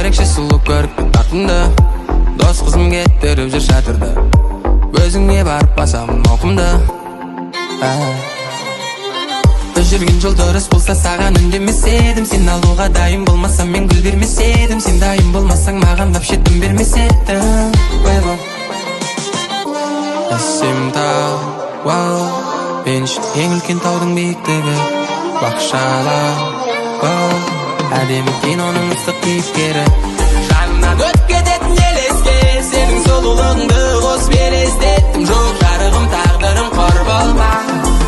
Ерекше сұлу көрікті, тартымды. Дос қызым кеттіріп жүр шатырды. Өзіңе барып басамын ауқымды. Біз жүрген жол дұрыс болса, саған үндемес едім. Сен алуға дайын болмасам, мен гүл бермес едім. Сен дайын болмасаң, маған вообще дым бермес едім. Ойбой, әсем тау, вау, мен үшін ең үлкен таудың биіктігі. Бақшалау, вау, әдемі киноның ыстық кейіпкері. Жанымнан өтіп кететін елеске сенің сұлулығыңды қосып елестеттім. Жоқ, жарығым, тағдырым, қор болма,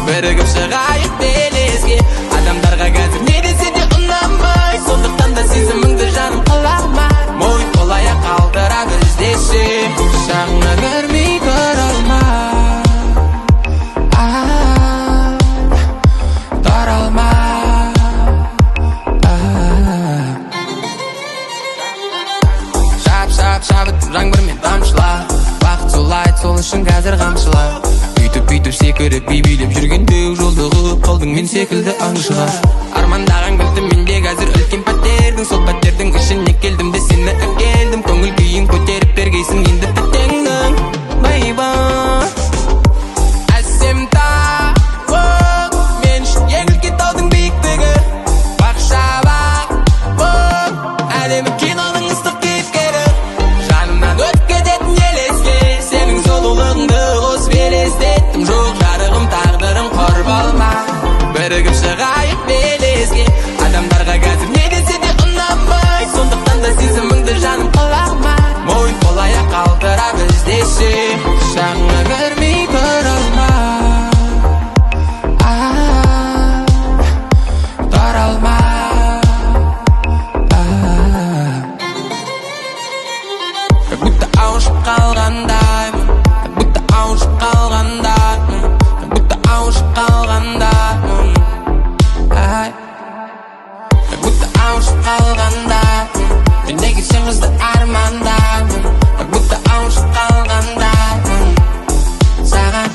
бірігіп шығайық белеске. Адамдарға қазір не десе де ұнамай, сондықтан да сезіміңді, жаным, қалама. Мойын қол аяқ қалдырап іздесе, құшағыңа кірмей тұра алмай, тұра алмай. Шап, шап, шабытым жаңбырмен тамшыла. Бақыт зулайды, сол үшін қазір қамшыла. Бүйтіп, бүйтіп секіріп, би билеп жүргенде, жолығып қалдың мен секілді аңшыға. Армандаған кілтім менде қазір үлкен пәтердің. Сол пәтердің ішіне келдім де, сені әкелдім. Көңіл күйін көтеріп бергейсің енді тәтеңнің, baby. Әсем тауым, мен үшін ең үлкен таудың биіктігі. Бақша бағым, әдемі киноның ыстық кейіпкері. Жанымнан өтіп кететін елеске сенің сұлулығыңды қосып елестеттім. Жоқ, жарығым, тағдырым, қор болма, бірігіп шығайық белеске. Адамдарға қазір не десе де ұнамай, сондықтан да сезіміңді, жаным, қалама. Мойын қол аяқ қалдырап іздесе, құшағыңа кірмей тұра алмай, тұра алмай. Как будто ауышып қалғандаймын, как будто ауышып қалғандаймын, как будто ауышып қалғандаймын. Ай, как будто ауышып қалғандаймын. Мен неге сен қызды армандаймын? Как будто ауышып қалғандаймын саған.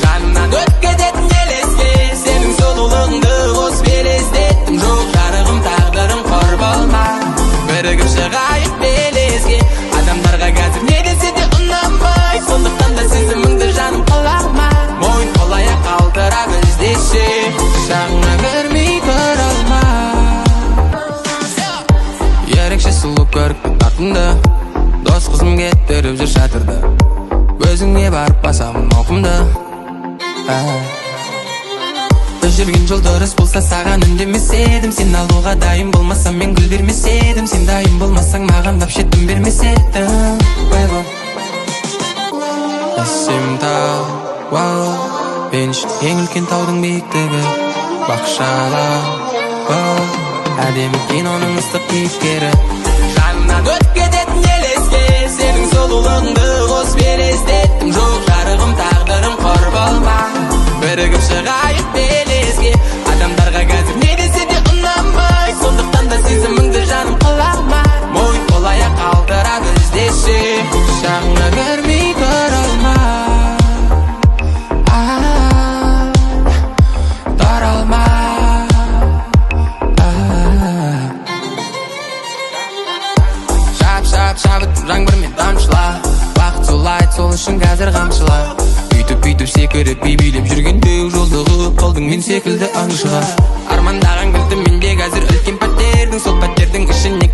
Жанымнан өтіп кететін елеске сенің сұлулығыңды қосып елестеттім. Жоқ, жарығым, тағдырым, қор болма, бірігіп шығайық белеске. Адамдарға қазір не десе де ұнамай, сондықтан да сезіміңді, жаным, қалама. Мойын қол аяқ қалдырап іздесе, құшағыңа кірмей тұра алмай. Ерекше сұлу көрікті, тартымды. Дос қызым кеттіріп жүр шатырды. Өзіңе барып басамын ауқымды. Біз жүрген жол дұрыс болса, саған үндемес едім. Сен алуға дайын болмасам, мен гүл бермес едім. Сен дайын болмасаң, маған вообще дым бермес едім. Ойбой, әсем тау, вау, мен үшін ең үлкен таудың биіктігі. Бақшалау, вау, әдемі киноның ыстық кейіпкері. Жанымнан өтіп кететін елеске сенің сұлулығыңды қосып елестеттім. Жоқ, жарығым, тағдырым, қор болма, бірігіп шығайық белеске. Адамдарға қазір не десе де ұнамай, сондықтан да сезіміңді, жаным, қалама. Мойын қол аяқ қалдырап іздесе, құшағыңа кірмей тұра алмай, тұра алмай. Шап, шап, шабытым жаңбырмен тамшыла. Бақыт зулайды, сол үшін қазір қамшыла. Бүйтіп, бүйтіп секіріп, би билеп жүргенде, жолығып қалдың мен секілді аңшыға. Армандаған кілтім менде қазір үлкен пәтердің. Сол пәтердің ішіне